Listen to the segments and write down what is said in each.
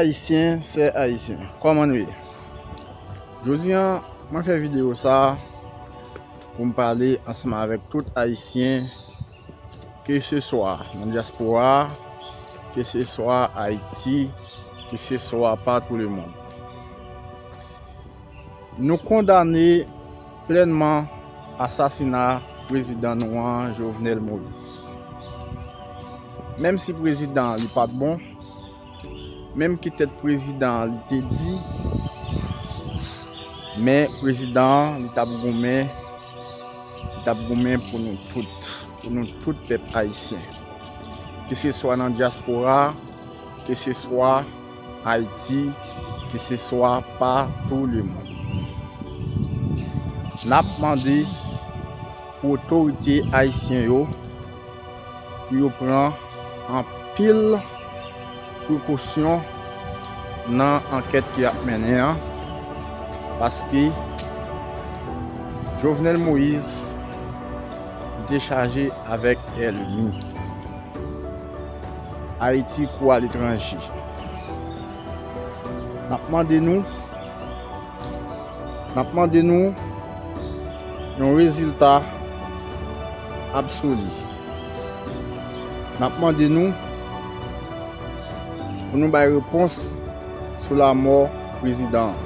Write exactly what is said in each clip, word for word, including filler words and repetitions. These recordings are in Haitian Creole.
Ayisyen, sè ayisyen, kòman nou ye? Jodi a, mwen fè videyo sa a pou m pale ansanm avèk tout Ayisyen, ke se swa nan dyaspora a, ke se swa Ayiti, ke se swa patou lemonn. Nou kondane plènman asasina prezidan nou an, Jovenel Moïse. Menm si prezidan an li pa t bon, menm ki tèt prezidan an li te di, men prezidan an li t ap goumen, li t ap goumen pou nou tout, pou nou tout pèp ayisyen. Ke se swa nan dyaspora, ke se swa Ayiti, ke se swa patou lemonn. N ap mande pou otorite ayisyen yo pou yo pran anpil prekosyon nan ankèt ke y ap mennen an, paske Jovenel Moïse li te chaje avèk ènmi. Ayiti kou aletranje. N ap mande nou, n ap mande nou yon rezilta absoli. N ap mande nou pou nou bay repons sou lanmò prezidan an.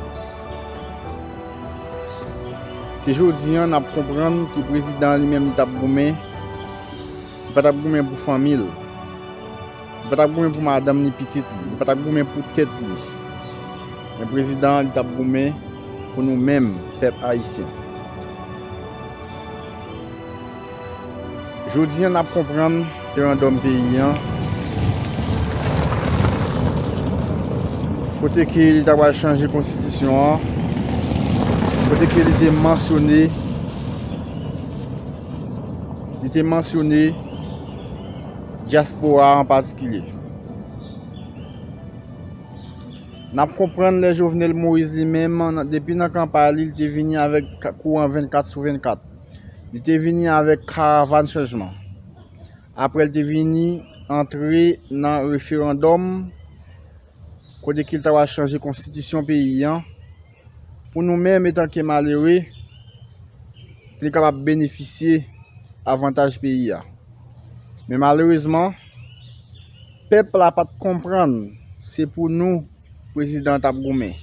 Se jodi a n ap konprann ke prezidan an li menm li t ap goumen, li pa t ap goumen pou fanmi l. Li pa t ap goumen pou madanm ni pitit li. Li pa t ap goumen pou tèt li. Men prezidan an, li t ap goumen pou nou menm, pèp ayisyen. Jodi a, n ap konprann referandòm peyi an, kote ke li ta pral chanje konstitisyon an, kote ke li te mansyone, li te mansyone dyaspora an patikilye. N ap konprann lè Jovenel Moïse li menm, nan, depi nan kanpay li, li te vini avèk ka-, kouran vennkat sou vennkat. Li te vini avèk karavàn chanjman. Apre, li te vini antre nan referandòm, kote ke li ta pral chanje konstitisyon peyi an, pou nou menm, etanke malere, pou nou kapab benefisye avantaj peyi a. Men malerezman, pèp la pa t konprann se pou nou prezidan an t ap goumen.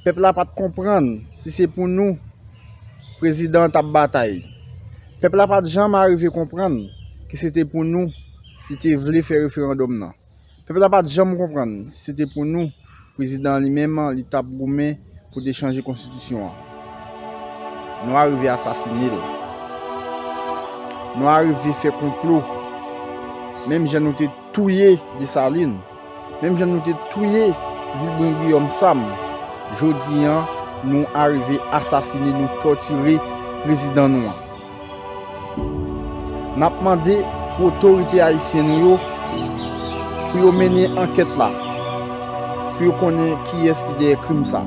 Pèp la pa t konprann si se pou nou prezidan an t ap batay. Pèp la pa t janm arive konprann ke se te pou nou li te vle fè referandòm nan. Pèp la pa t janm konprann si se te pou nou prezidan an li menm li t ap goumen pou te chanje konstitisyon an. Nou arive asasine l. Nou arive fè konplo. Menm jan nou te touye Desalin, menm jan nou te touye Vilbren Guillaume Sam, jodi a, nou arive asasine, nou tòtire prezidan nou an. N ap mande pou otorite ayisyen nou yo pou yo mennen ankèt la, pou yo konnen kiyès ki dèyè krim sa.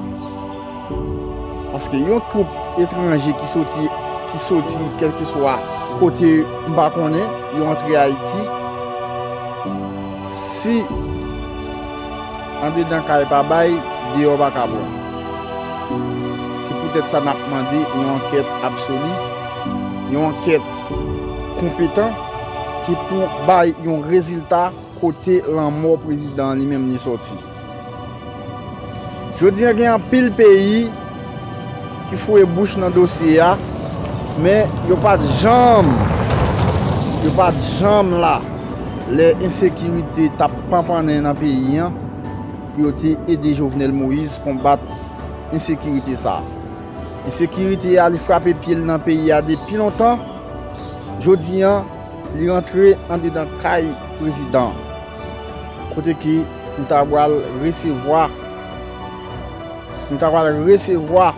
Paske yon twoup etranje ki soti, ki soti kèlkeswa kote m pa konnen, yo antre Ayiti, si andedan kay pa bay, deyò pa ka pran. Se poutèt sa n ap mande yon ankèt absoli, yon ankèt konpetan ki pou bay yon rezilta kote lanmò prezidan an li menm li sòti. Jodi a gen anpil peyi ki foure bouch nan dosye a, men yo pa t janm, yo pa t janm la lè ensekirite t ap panpannen nan peyi an pou yo te ede Jovenel Moïse konbat ensekirite sa a. Ensekirite a, li frape pye l nan peyi a depi lontan. Jodi a, li rantre andedan kay prezidan an, kote ke nou ta pral resevwa, nou ta pral resevwa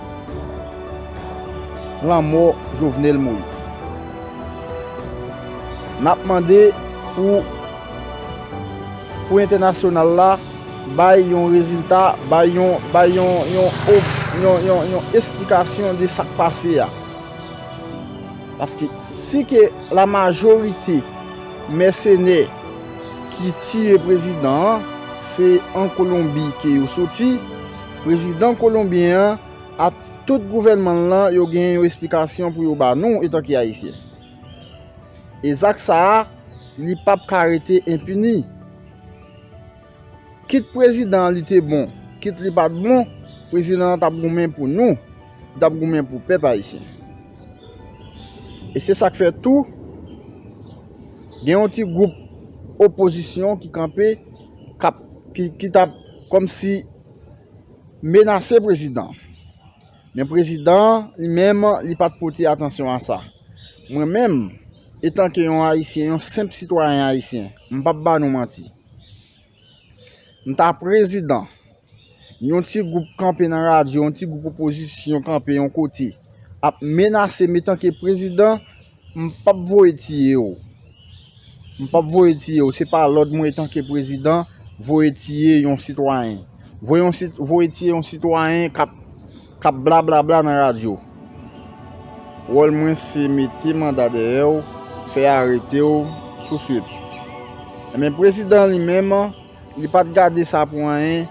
lanmò Jovenel Moïse. N ap mande pou, pou entènasyonal la bay yon rezilta, bay yon, bay yon, yon, op- yon, yon, yon esplikasyon de sa k pase a. Paske si ke la majorite mèsenè ki tiye prezidan an, Se an Kolonbi ke yo soti. Prezidan kolonbyen an ak tout gouvènman l lan, yo gen yon esplikasyon pou yo ba nou etanke Ayisyen. E zak sa a, li p ap ka rete enpini. Kit prezidan an li te bon, kit li pa t bon, prezidan an t ap goumen pou nou, li t ap goumen pou pèp ayisyen. E se sa k fè tou, gen yon ti gwoup opozisyon ki kanpe, k ap, ki, ki t ap kòmsi menase prezidan. Men prezidan an, li menm, li pa t pote atansyon a sa. Mwen menm, etanke yon Ayisyen, yon senp sitwayen ayisyen, m p ap ba nou manti. M ta prezidan, yon ti gwoup kanpe nan radyo, yon ti gwoup opozisyon kanpe yon kote, ap menase m etanke prezidan, m p ap voye tiye w. M p ap voye tiye w. Se pa lòd mwen etanke prezidan, voye tiye yon sitwayen. Voye yon sit-, voye tiye yon sitwayen k ap, k ap blablabla nan radyo. Wòl mwen se mete manda dèyè w, fè arete w touswit. Enben, prezidan li menm, li pa t gade sa pou anyen.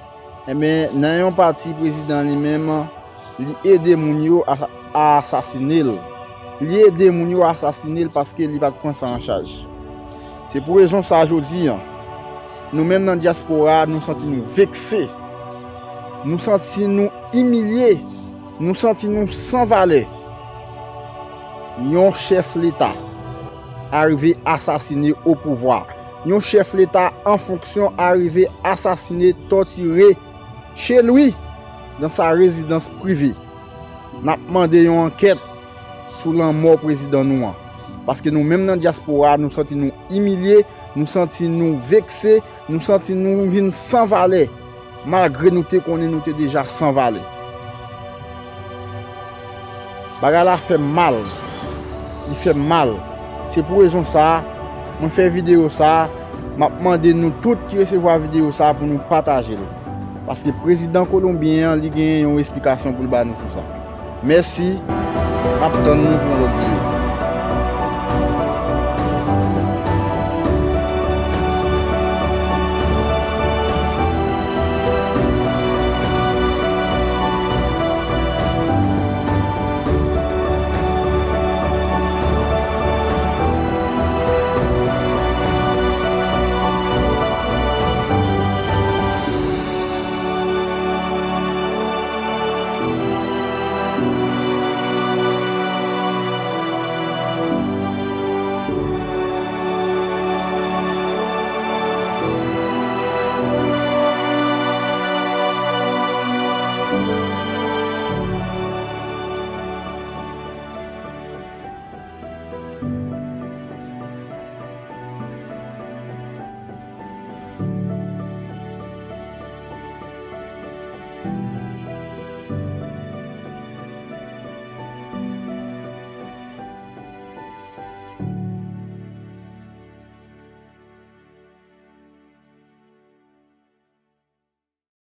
Enben, nan yon pati, prezidan li menm, li ede moun yo a, a asasine l. Li ede moun yo asasine l paske li pa t pran sa an chaj. Se pou rezon sa, jodi a, nou menm nan dyaspora a, nou santi nou vekse. Nou santi nou imilye. Nou santi nou san valè. Yon chèf leta arive asasine o pouvwa. Yon chèf leta an fonksyon arive asasine, tòtire chez lui, dans sa résidence privée. N ap mande yon ankèt sou lanmò prezidan nou an. Paske nou menm nan dyaspora, nou santi nou imilye, nou santi nou vekse, nou santi nou vin san valè, malgre nou te konnen nou te deja san valè. Bagay la fè m mal. Li fè m mal. Se pou rezon sa a, mwen fè videyo sa a, m ap mande nou tout ki resevwa videyo sa a pou nou pataje l. Paske prezidan kolonbyen an, li genyen yon esplikasyon pou l ba nou sou sa. Mèsi, n ap tann nou pou yon lòt videyo.